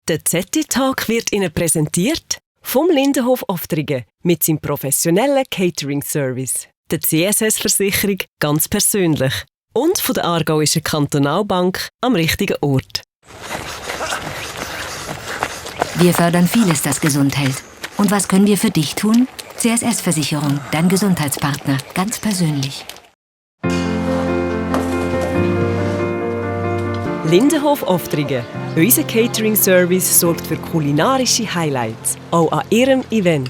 Der ZT-Talk wird Ihnen präsentiert vom Lindenhof Oftringen mit seinem professionellen Catering-Service. Der CSS-Versicherung ganz persönlich. Und von der Aargauischen Kantonalbank am richtigen Ort. Wir fördern vieles, das gesund hält. Und was können wir für dich tun? CSS-Versicherung, dein Gesundheitspartner, ganz persönlich. Lindenhof Oftringen. Unser Catering-Service sorgt für kulinarische Highlights, auch an Ihrem Event.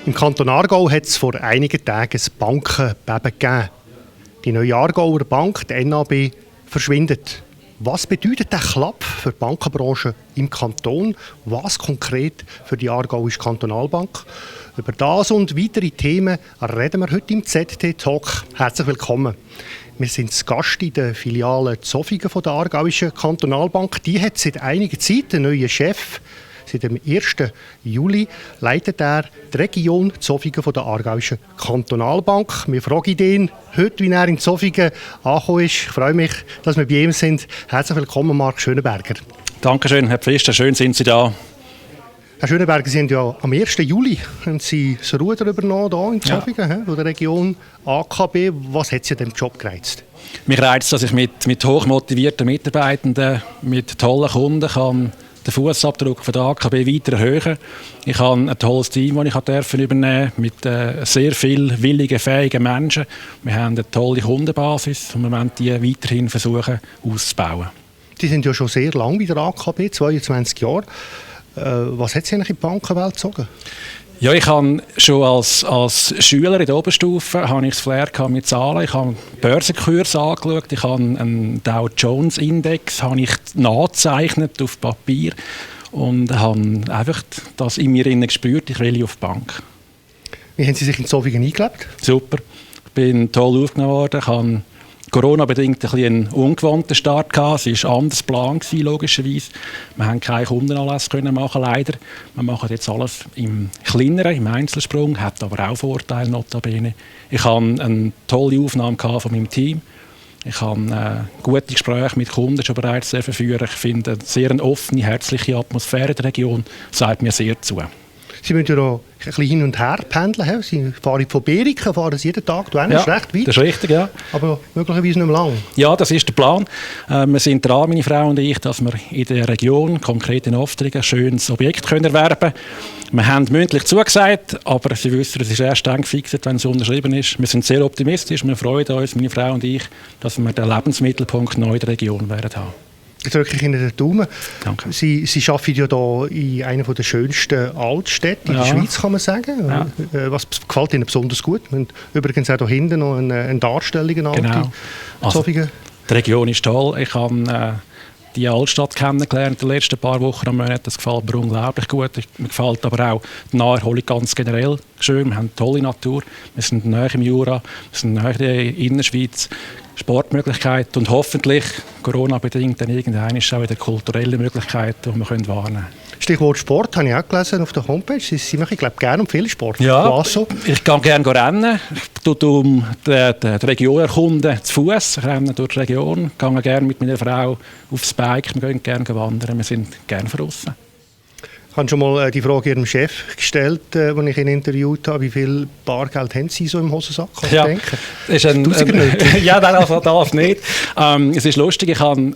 Im Kanton Aargau hat es vor einigen Tagen ein Bankenbeben gegeben. Die neue Aargauer Bank, die NAB, verschwindet. Was bedeutet der Klapp für die Bankenbranche im Kanton? Was konkret für die Aargauische Kantonalbank? Über das und weitere Themen reden wir heute im ZT-Talk. Herzlich willkommen. Wir sind zu Gast in der Filiale Zofingen von der Aargauischen Kantonalbank. Die hat seit einiger Zeit einen neuen Chef. Seit dem 1. Juli leitet er die Region Zofingen von der Aargauischen Kantonalbank. Wir fragen ihn heute, wie er in Zofingen angekommen ist. Ich freue mich, dass wir bei ihm sind. Herzlich willkommen, Marc Schönenberger. Dankeschön, Herr Pfister. Schön sind Sie da. Herr Schönenberger, Sie haben ja am 1. Juli haben Sie das Ruder übernommen hier in Zofingen, von der Region AKB. Was hat Sie an diesem Job gereizt? Mich reizt, dass ich mit hochmotivierten Mitarbeitenden, mit tollen Kunden kann den Fußabdruck von der AKB weiter erhöhen. Ich habe ein tolles Team, das ich übernehmen durfte, mit sehr vielen willigen, fähigen Menschen. Wir haben eine tolle Kundenbasis und wir wollen die weiterhin versuchen auszubauen. Sie sind ja schon sehr lange bei der AKB, 22 Jahre. Was hat Sie eigentlich in die Bankenwelt gezogen? Ja, ich habe schon als Schüler in der Oberstufe das Flair mit Zahlen. Ich habe Börsenkurse angeschaut, ich habe einen Dow Jones Index nachgezeichnet auf Papier und habe einfach das in mir gespürt, ich will auf die Bank. Wie haben Sie sich in Zofingen eingelebt? Super, ich bin toll aufgenommen worden. Ich habe Corona-bedingt einen ungewohnten Start gehabt. Es war anders geplant, logischerweise. Wir haben keine Kundenanlässe machen, leider. Wir machen jetzt alles im Kleineren, im Einzelsprung, hat aber auch Vorteile, notabene. Ich hatte eine tolle Aufnahme von meinem Team. Ich habe gute Gespräche mit Kunden schon bereits verführen. Ich finde eine sehr offene, herzliche Atmosphäre in der Region. Das sagt mir sehr zu. Sie müssen ja noch ein bisschen hin und her pendeln. Sie fahren von Beriken, fahren Sie jeden Tag. Du ist recht weit. Das ist richtig, ja. Aber möglicherweise nicht mehr lang. Ja, das ist der Plan. Wir sind dran, meine Frau und ich, dass wir in der Region, konkret in Oftringen, ein schönes Objekt erwerben können. Wir haben mündlich zugesagt, aber Sie wissen, es ist erst dann gefixt, wenn es unterschrieben ist. Wir sind sehr optimistisch. Wir freuen uns, meine Frau und ich, dass wir den Lebensmittelpunkt neu in der Region werden haben. Ich drücke Ihnen den Daumen. Danke. Sie arbeiten ja hier in einer der schönsten Altstädte in der Schweiz, kann man sagen. Ja. Was gefällt Ihnen besonders gut? Wir haben übrigens auch hier hinten noch eine Darstellung. Genau. Also, die Region ist toll. Ich habe die Altstadt kennengelernt in den letzten paar Wochen und Monaten. Das gefällt mir unglaublich gut. Mir gefällt aber auch die Naherholung ganz generell schön. Wir haben tolle Natur. Wir sind nahe im Jura, wir sind nahe in der Innerschweiz. Sportmöglichkeiten und hoffentlich, Corona-bedingt, dann irgendwann ist auch wieder kulturelle Möglichkeiten, die wir wahrnehmen können. Stichwort Sport habe ich auch gelesen auf der Homepage. Sie machen, glaube ich, gerne und viel Sport. Ja, ich gehe gerne rennen. Ich tue die Region erkunden zu Fuß. Ich renne durch die Region, gehe gerne mit meiner Frau aufs Bike. Wir gehen gerne wandern. Wir sind gerne draussen. Ich habe schon mal die Frage Ihrem Chef gestellt, als ich ihn interviewt habe. Wie viel Bargeld haben Sie so im Hosensack? Ja, ja, das darf nicht. Es ist lustig, ich habe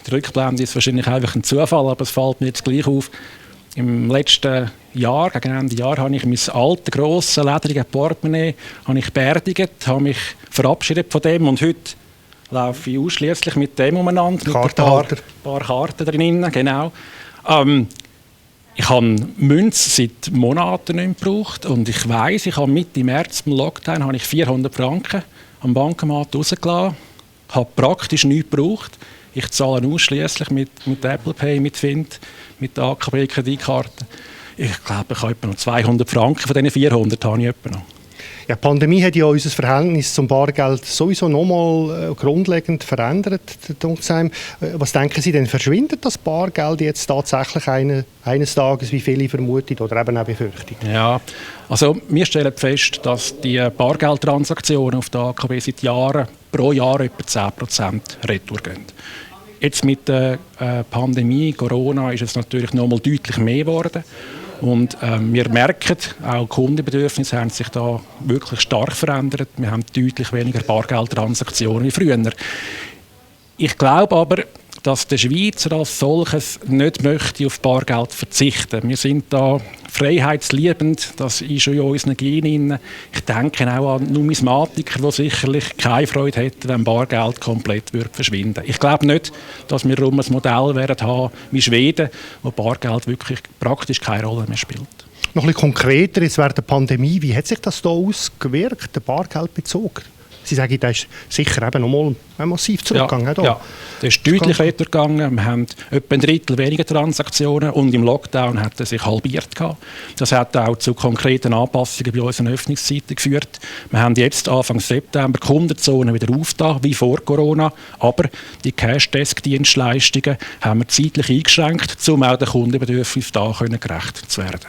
die Rückblende ist wahrscheinlich einfach ein Zufall, aber es fällt mir jetzt gleich auf. Im letzten Jahr, gegen Ende Jahr, habe ich mein altes, grosses, ledriges Portemonnaie beerdigt, habe mich verabschiedet von dem und heute laufe ich ausschließlich mit dem umeinander, mit ein paar Karten drin, genau. Ich habe Münze seit Monaten nicht gebraucht und ich weiss, ich habe Mitte März im Lockdown habe ich 400 Franken am Bankomat rausgelassen, habe praktisch nichts gebraucht. Ich zahle ausschließlich mit Apple Pay, mit Find, mit der AKB-Kreditkarte. Ich glaube, ich habe etwa noch 200 Franken von diesen 400 habe ich etwa noch. Ja, die Pandemie hat ja unser Verhältnis zum Bargeld sowieso nochmal grundlegend verändert. Was denken Sie denn, verschwindet das Bargeld jetzt tatsächlich eines Tages, wie viele vermuten oder eben auch befürchten? Ja, also wir stellen fest, dass die Bargeldtransaktionen auf der AKB seit Jahren pro Jahr etwa 10% retour gehen. Jetzt mit der Pandemie, Corona, ist es natürlich noch mal deutlich mehr geworden. Und wir merken, auch die Kundenbedürfnisse haben sich da wirklich stark verändert. Wir haben deutlich weniger Bargeldtransaktionen wie früher. Ich glaube aber, dass der Schweizer als solches nicht möchte auf Bargeld verzichten. Wir sind da freiheitsliebend, das ist schon in unseren Genen. Ich denke auch an Numismatiker, die sicherlich keine Freude hätten, wenn Bargeld komplett verschwinden würde. Ich glaube nicht, dass wir ein Modell werden haben wie Schweden, wo Bargeld wirklich praktisch keine Rolle mehr spielt. Noch ein bisschen konkreter, jetzt während der Pandemie, wie hat sich das da ausgewirkt, der Bargeldbezug? Sie sagen, der ist sicher eben noch mal massiv zurückgegangen. Ja, der ist deutlich weitergegangen. Wir haben etwa ein Drittel weniger Transaktionen und im Lockdown hat er sich halbiert gehabt. Das hat auch zu konkreten Anpassungen bei unseren Öffnungszeiten geführt. Wir haben jetzt Anfang September die Kundenzonen wieder aufgetan, wie vor Corona, aber die Cash-Desk-Dienstleistungen haben wir zeitlich eingeschränkt, um auch den Kundenbedürfnissen da gerecht zu werden.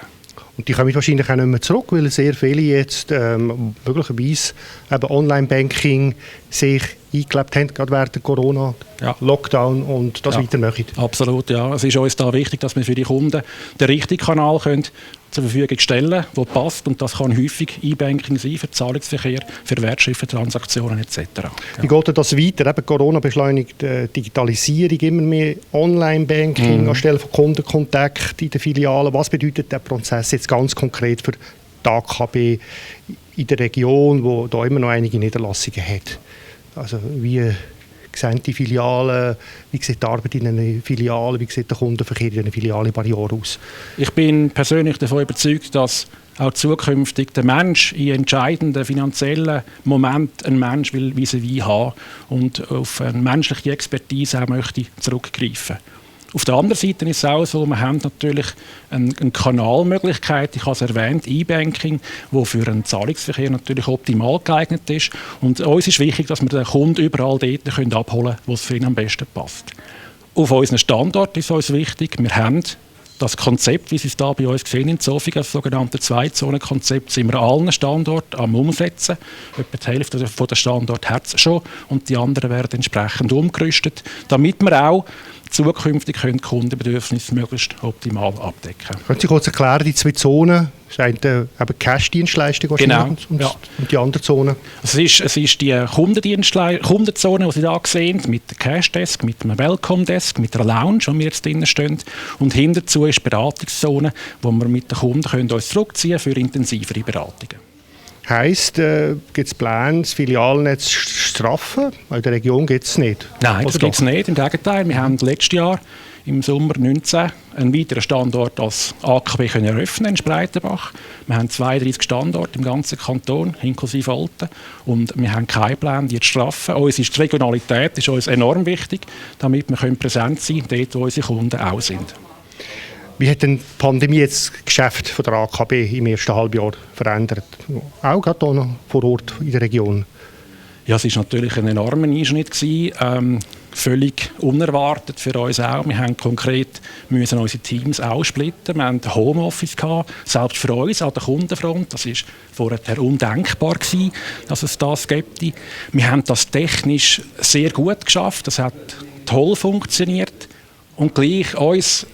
Und die kommen wahrscheinlich auch nicht mehr zurück, weil sehr viele jetzt möglicherweise eben Online-Banking sich eingelebt haben, gerade während Corona, Lockdown und das weitermachen. Absolut, ja. Es ist uns da wichtig, dass wir für die Kunden den richtigen Kanal können zur Verfügung stellen, der passt. Und das kann häufig E-Banking sein, für Zahlungsverkehr, für Wertschöpfungstransaktionen etc. Ja. Wie geht das weiter? Eben Corona beschleunigt Digitalisierung, immer mehr Online-Banking anstelle von Kundenkontakt in den Filialen. Was bedeutet der Prozess jetzt ganz konkret für die AKB in der Region, wo da immer noch einige Niederlassungen hat? Also wie sehen die Filialen, wie sieht die Arbeit in einer Filiale, wie sieht der Kundenverkehr in einer Filiale Barriere aus? Ich bin persönlich davon überzeugt, dass auch zukünftig der Mensch in entscheidenden finanziellen Momenten einen Mensch will vis-à-vis haben und auf eine menschliche Expertise auch möchte zurückgreifen. Auf der anderen Seite ist es auch so, wir haben natürlich eine Kanalmöglichkeit, ich habe es erwähnt, E-Banking, wo für einen Zahlungsverkehr natürlich optimal geeignet ist. Und uns ist wichtig, dass wir den Kunden überall dort abholen können, wo es für ihn am besten passt. Auf unseren Standort ist uns wichtig, wir haben das Konzept, wie Sie es da bei uns gesehen in Zofingen, das sogenannte Zwei-Zonen-Konzept, sind wir an allen Standorten am Umsetzen. Etwa die Hälfte der Standorte hat es schon und die anderen werden entsprechend umgerüstet, damit wir auch zukünftig können die Kundenbedürfnisse möglichst optimal abdecken. Können Sie kurz erklären, die zwei Zonen? Das ist eine Cash-Dienstleistung genau, und die andere Zone? Es ist die Kundenzone, die Sie da sehen, mit der Cash-Desk, mit einem Welcome-Desk, mit einer Lounge, wo wir jetzt drinnen stehen. Und hinterzu ist die Beratungszone, wo wir mit den Kunden uns zurückziehen können für intensivere Beratungen. Heisst, gibt es Pläne, das Filialnetz zu straffen? In der Region gibt es nicht. Nein, das gibt es nicht. Im Gegenteil, wir haben letztes Jahr im Sommer 2019 einen weiteren Standort als AKB eröffnen in Spreitenbach. Wir haben 32 Standorte im ganzen Kanton, inklusive Olten. Und wir haben keinen Plan, die zu straffen. Uns ist die Regionalität ist uns enorm wichtig, damit wir präsent sein können, dort wo unsere Kunden auch sind. Wie hat denn die Pandemie jetzt das Geschäft von der AKB im ersten Halbjahr verändert? Auch gerade hier noch vor Ort in der Region? Ja, es war natürlich ein enormer Einschnitt gewesen, völlig unerwartet für uns auch. Wir haben konkret müssen unsere Teams aufsplitten. Wir hatten Homeoffice gehabt, selbst für uns an der Kundenfront. Das war vorher undenkbar gewesen, dass es das gibt. Wir haben das technisch sehr gut geschafft. Das hat toll funktioniert. Und gleich uns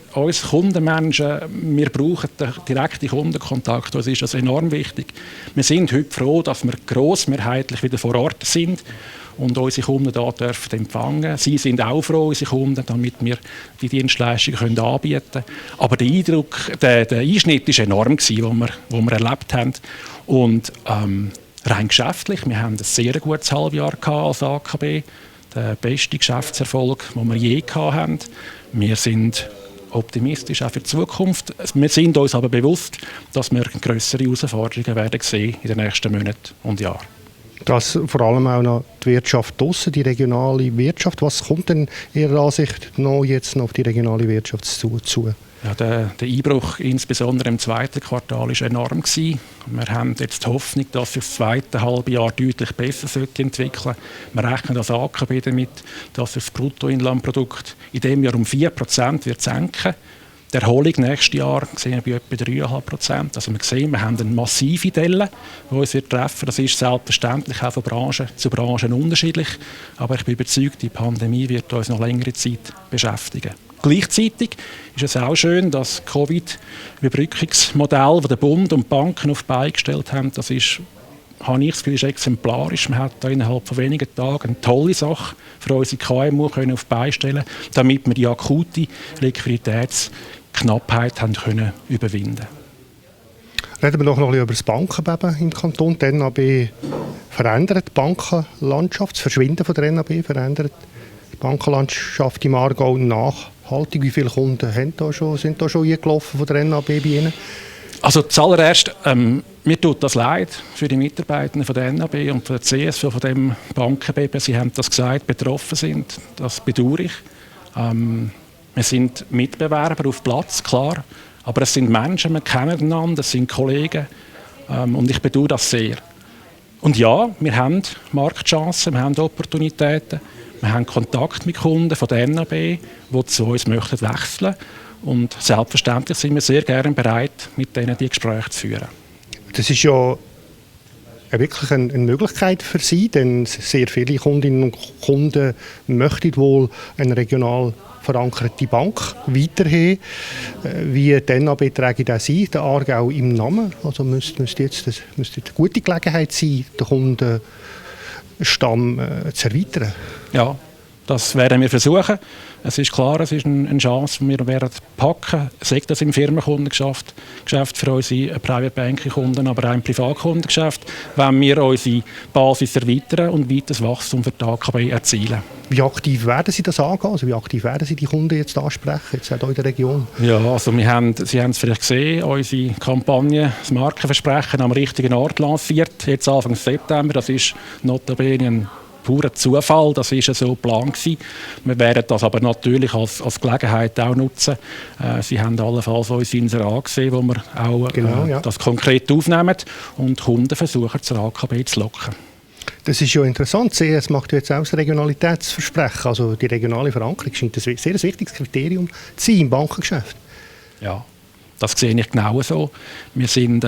Kundenmenschen, wir brauchen den direkten Kundenkontakt, uns ist das enorm wichtig. Wir sind heute froh, dass wir grossmehrheitlich wieder vor Ort sind und unsere Kunden da dürfen empfangen. Sie sind auch froh, unsere Kunden, damit wir die Dienstleistungen anbieten können. Aber der Eindruck, der Einschnitt war enorm, den wir erlebt haben. Und rein geschäftlich, wir haben ein sehr gutes Halbjahr als AKB. Der beste Geschäftserfolg, den wir je hatten. Wir sind optimistisch auch für die Zukunft. Wir sind uns aber bewusst, dass wir grössere Herausforderungen werden sehen in den nächsten Monaten und Jahren. Das vor allem auch noch die Wirtschaft draussen, die regionale Wirtschaft. Was kommt denn Ihrer Ansicht nach jetzt noch auf die regionale Wirtschaft zu? Ja, der Einbruch insbesondere im zweiten Quartal war enorm gewesen. Wir haben jetzt die Hoffnung, dass sich das zweite Halbjahr deutlich besser entwickeln sollte. Wir rechnen als AKB damit, dass sich das Bruttoinlandprodukt in diesem Jahr um 4% wird senken. Die Erholung nächstes Jahr sehen wir bei etwa 3,5%. Also wir sehen, wir haben eine massive Delle, die uns treffen wird. Das ist selbstverständlich auch von Branche zu Branche unterschiedlich. Aber ich bin überzeugt, die Pandemie wird uns noch längere Zeit beschäftigen. Gleichzeitig ist es auch schön, dass das Covid-Überbrückungsmodell, das der Bund und die Banken auf die Beine gestellt haben, das ist, habe ich das Gefühl, ist exemplarisch. Man hat da innerhalb von wenigen Tagen eine tolle Sache für unsere KMU auf die Beine stellen, damit wir die akute Liquiditätsknappheit haben können überwinden. Reden wir doch noch ein bisschen über das Bankenbeben im Kanton. Die NAB verändert die Bankenlandschaft, das Verschwinden von der NAB verändert die Bankenlandschaft im Aargau nachhaltig. Wie viele Kunden sind da schon eingelaufen von der NAB bei Ihnen? Also zuallererst, mir tut das leid für die Mitarbeitenden von der NAB und von der CSV, von dem Bankenbeben. Sie haben das gesagt, betroffen sind. Das bedauere ich. Wir sind Mitbewerber auf Platz, klar. Aber es sind Menschen, wir kennen einander, es sind Kollegen. Und ich bedauere das sehr. Und ja, wir haben Marktchancen, wir haben Opportunitäten. Wir haben Kontakt mit Kunden von der NAB, die zu uns möchten wechseln. Und selbstverständlich sind wir sehr gerne bereit, mit denen die Gespräche zu führen. Das ist ja wirklich eine Möglichkeit für Sie, denn sehr viele Kundinnen und Kunden möchten wohl eine regional verankerte Bank weiterhin. Wie die NAB trägt das ein, der Aargau im Namen? Also müsste jetzt eine gute Gelegenheit sein, den Kundenstamm zu erweitern. Ja, das werden wir versuchen. Es ist klar, es ist eine Chance, die wir werden packen. Sei das im Firmenkundengeschäft für unsere Private Banking Kunden, aber auch im Privatkundengeschäft, wenn wir unsere Basis erweitern und weiteres Wachstum für die AKB erzielen. Wie aktiv werden Sie das angehen? Also wie aktiv werden Sie die Kunden jetzt ansprechen, jetzt auch in der Region? Ja, also Sie haben es vielleicht gesehen, unsere Kampagne, das Markenversprechen am richtigen Ort lanciert, jetzt Anfang September. Das ist notabene ein purer Zufall, das war so geplant gewesen. Wir werden das aber natürlich als Gelegenheit auch nutzen. Sie haben allenfalls unsere Inserat gesehen, wo wir auch das konkret aufnehmen und Kunden versuchen, zur AKB zu locken. Das ist ja interessant. CS macht jetzt auch das Regionalitätsversprechen. Also die regionale Verankerung scheint ein sehr wichtiges Kriterium zu sein im Bankengeschäft. Ja, das sehe ich genau so. Wir sind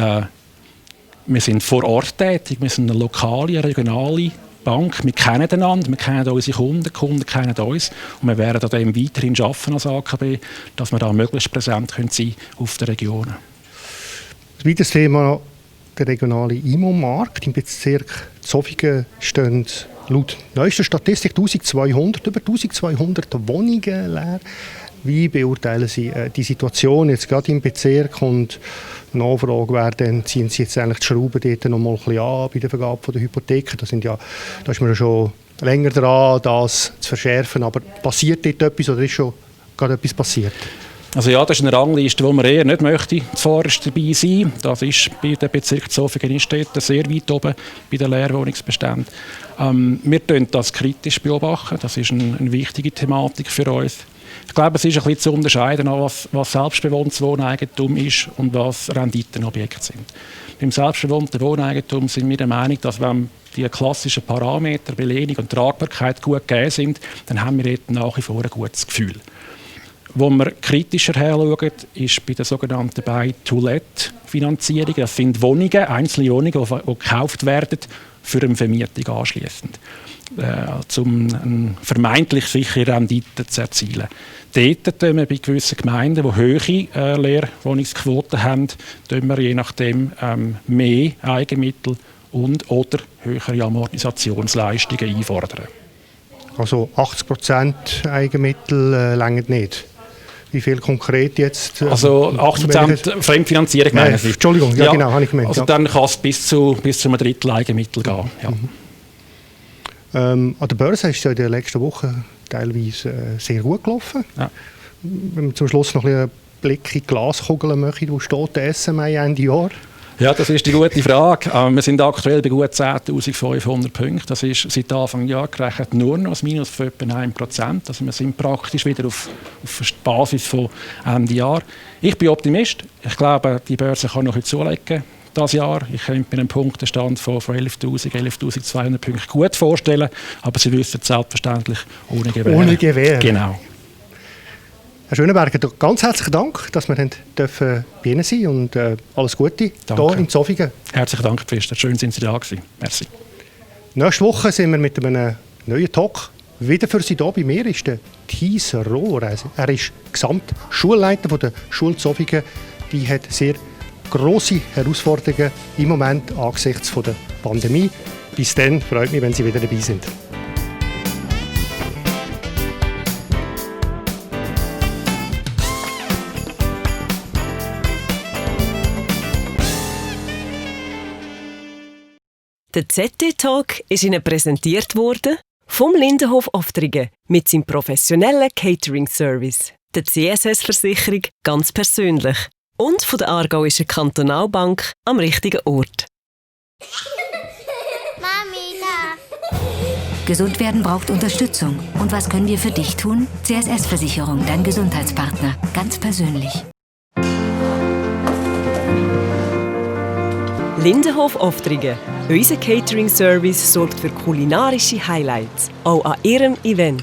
vor Ort tätig, wir sind eine lokale, regionale Bank. Wir kennen einander, wir kennen unsere Kunden, die Kunden kennen uns und wir werden an dem weiterhin arbeiten als AKB, dass wir da möglichst präsent sein können auf den Regionen. Ein weiteres Thema, der regionale IMO-Markt. Im Bezirk Zofingen stehen laut neuester Statistik über 1200 Wohnungen leer. Wie beurteilen Sie die Situation jetzt gerade im Bezirk? Und die Nachfrage wäre dann, ziehen Sie jetzt eigentlich die Schrauben dort noch mal ein bisschen an bei der Vergabe der Hypotheken? Da ist man ja schon länger dran, das zu verschärfen. Aber passiert dort etwas oder ist schon gerade etwas passiert? Also ja, das ist eine Rangliste, wo man eher nicht möchte zuvorderst dabei sein. Das ist bei dem Bezirk Zofingen ist dort sehr weit oben bei den Leerwohnungsbeständen. Wir beobachten das kritisch. Das ist eine wichtige Thematik für uns. Ich glaube, es ist ein bisschen zu unterscheiden, was selbstbewohntes Wohneigentum ist und was Renditenobjekte sind. Beim selbstbewohnten Wohneigentum sind wir der Meinung, dass wenn die klassischen Parameter, Belehnung und Tragbarkeit gut gegeben sind, dann haben wir dort nach wie vor ein gutes Gefühl. Wo wir kritischer herschauen, ist bei den sogenannten Buy-to-Let-Finanzierungen. Das sind Wohnungen, einzelne Wohnungen, die gekauft werden für eine Vermietung anschliessend, um eine vermeintlich sichere Rendite zu erzielen. Dort tun wir bei gewissen Gemeinden, die hohe Leerwohnungsquoten haben, tun wir je nachdem mehr Eigenmittel oder höhere Amortisationsleistungen einfordern. Also 80% Eigenmittel reichen nicht? Wie viel konkret jetzt? Also 80% Fremdfinanzierung meinen Sie? Entschuldigung, ja genau, habe ich gemeint. Also dann kann es bis zu einem Drittel Eigenmittel gehen. Ja. An der Börse ist es ja in den letzten Wochen teilweise sehr gut gelaufen. Ja. Wenn man zum Schluss noch ein bisschen einen Blick in die Glaskugel möchte, wo steht der SMI Ende Jahr? Ja, das ist die gute Frage. Wir sind aktuell bei gut 10'500 Punkten. Das ist seit Anfang des Jahres gerechnet nur noch ein Minus von etwa 1%. Also wir sind praktisch wieder auf der Basis von Ende Jahr. Ich bin Optimist. Ich glaube, die Börse kann noch heute zulegen dieses Jahr. Ich könnte mir einen Punktestand von 11'200 Punkten gut vorstellen. Aber Sie wissen selbstverständlich ohne Gewähr. Ohne Gewähr. Genau. Herr Schönenberger, ganz herzlichen Dank, dass wir bei Ihnen sein und alles Gute hier in Zofingen. Herzlichen Dank, Pfister. Schön, sind Sie da gewesen. Merci. Nächste Woche sind wir mit einem neuen Talk wieder für Sie da. Bei mir ist der Thies Rohr. Er ist Gesamtschulleiter der Schule Zofingen. Die hat sehr grosse Herausforderungen im Moment angesichts der Pandemie. Bis dann, freut mich, wenn Sie wieder dabei sind. Der ZT-Talk ist Ihnen präsentiert worden vom Lindenhof Oftringen mit seinem professionellen Catering-Service, der CSS-Versicherung ganz persönlich und von der Aargauischen Kantonalbank am richtigen Ort. Mami, da! Gesund werden braucht Unterstützung. Und was können wir für dich tun? CSS-Versicherung, dein Gesundheitspartner. Ganz persönlich. Lindenhof Oftringen. Unser Catering-Service sorgt für kulinarische Highlights, auch an Ihrem Event.